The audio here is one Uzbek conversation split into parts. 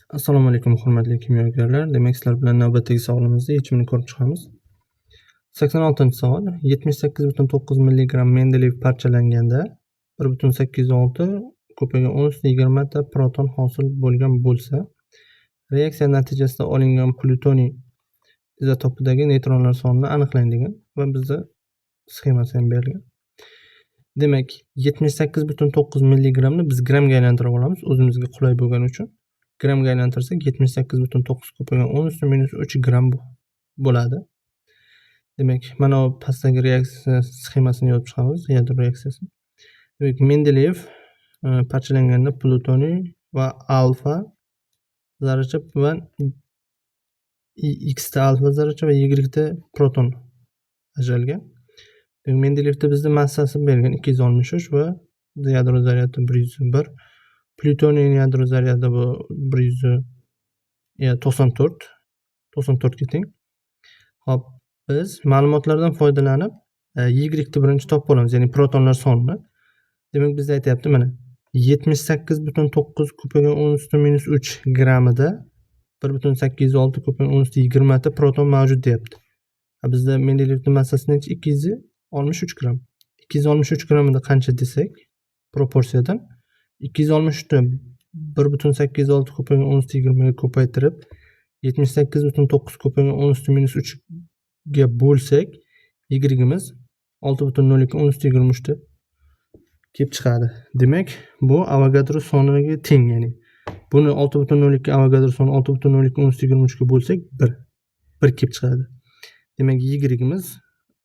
Assalomu alaykum, hurmatli kimyogarlar. Demak, sizlar bilan navbatdagi savolimizda yechimini ko'rib chiqamiz. 86-savol. 78,9 milligramm Mendeleyev parchalanganda 1,806 ko'paygan 10 20 ta proton hosil bo'lgan bo'lsa, reaksiya natijasida olingan plutoniy izotopidagi neytronlar sonini aniqlang degan va bizda sxemasi ham berilgan. Demak, 78,9 milligrammni biz grammga aylantirib olamiz, o'zimizga qulay bo'lgani uchun. Grammga aylantirsak, 78,9 ko'paygan 10 usti minus 3 gramm bo'ladi. Demak, mana bu pastdagi reaksiya sxemasini yozib chiqamiz, yadro reaksiyasi. Demak, Mendeleyev parchalanganda plutoniy va alfa zarracha va X ta alfa zarracha va Y ta proton ajralgan. Demak, Mendeleyevda bizda massasi berilgan 263 va yadro zaryadi 101. Plutoniyning yadro zaryadi bu 194, 94 ga teng. Xo'p, biz ma'lumotlardan foydalanib Y ni birinchi topib olamiz, ya'ni protonlar sonini. Demak, bizda aytyapti, mana 78,9 ko'paygan 10 usti minus 3 grammida 1,806 ko'paygan 10 usti 20 ta proton mavjud deyapti. Bizda Mendeleyevning massasi necha? 263 gramm. 263 grammida qancha desak, proporsiyadan 263 ni 1,806 ko'paygan 10 usti 20 ga ko'paytirib, 78,9 ko'paygan 10 usti minus 3 ga bo'lsak, Y'imiz 6,02 10 usti 23 ta kelib chiqadi. Demak, bu Avogadro soniga teng, ya'ni buni 6,02 Avogadro soni 6,02 10 usti 23 ga bo'lsak, 1. 1 kelib chiqadi. Demak, Y'imiz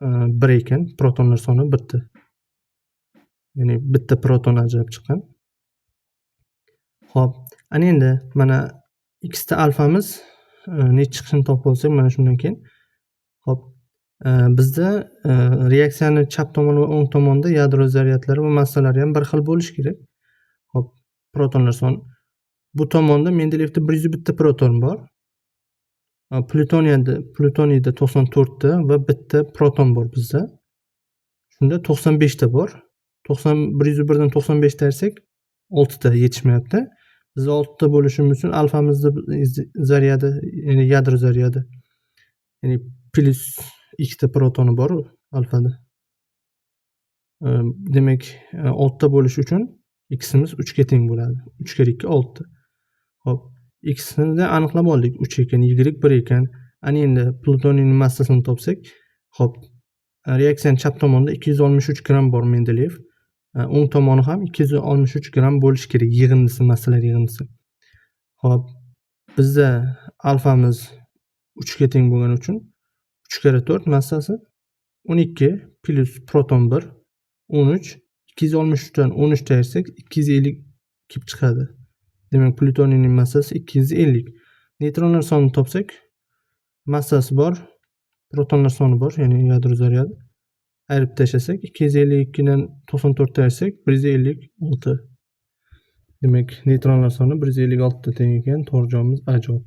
1 ekan, protonlar soni bitta. Ya'ni bitta proton ajrab chiqqan. Xo'p, ana endi mana X ta alfamiz necha chiqishini topib olsak, mana shundan keyin. Xo'p, bizda reaksiyani chap tomon va o'ng tomonda yadro zaryadlari va massalari ham bir xil bo'lishi kerak. Xo'p, protonlar soni. Bu tomonda Mendeleyevda 101 ta proton bor. Plutoniyda 94 ta va bitta proton bor bizda. Shunda 95 ta bor. 101 dan 95 ta ayirsak, 6 ta yetishmayapti. Bizda 6 ta bo'lishi uchun alfamizni zaryadi, ya'ni yadro zaryadi, ya'ni plyus 2 ta protoni bor alfada. Demak, 6 ta bo'lishi uchun ximiz 3 ga teng bo'ladi. 3 kere 2 6. Xo'p, x ni aniqlab oldik, 3 ekan, y 1 ekan. Ana endi plutoniyning massasini topsak, xo'p, reaksiyani chap tomonida 263 gramm bor Mendeleyev. O'ng tomoni ham 263 gramm bo'lishi kerak, yig'indisi, massalar yig'indisi. Xo'p, bizda alfamiz 3 ga teng bo'lgani uchun 3 karra 4 massasi 12 plyus proton 1 13. 263 dan 13 ta ayirsak, 250 kelib chiqadi. Demak, plutoniyning massasi 250. Neytronlar sonini topsak, massasi bor, protonlar soni bor, ya'ni yadro zaryadi. Ayirib tashlasak, 252 dan 94 ta ayirsak, 156. Demak, neytronlar soni 156 ta teng ekan. To'g'ri javobimiz A javob.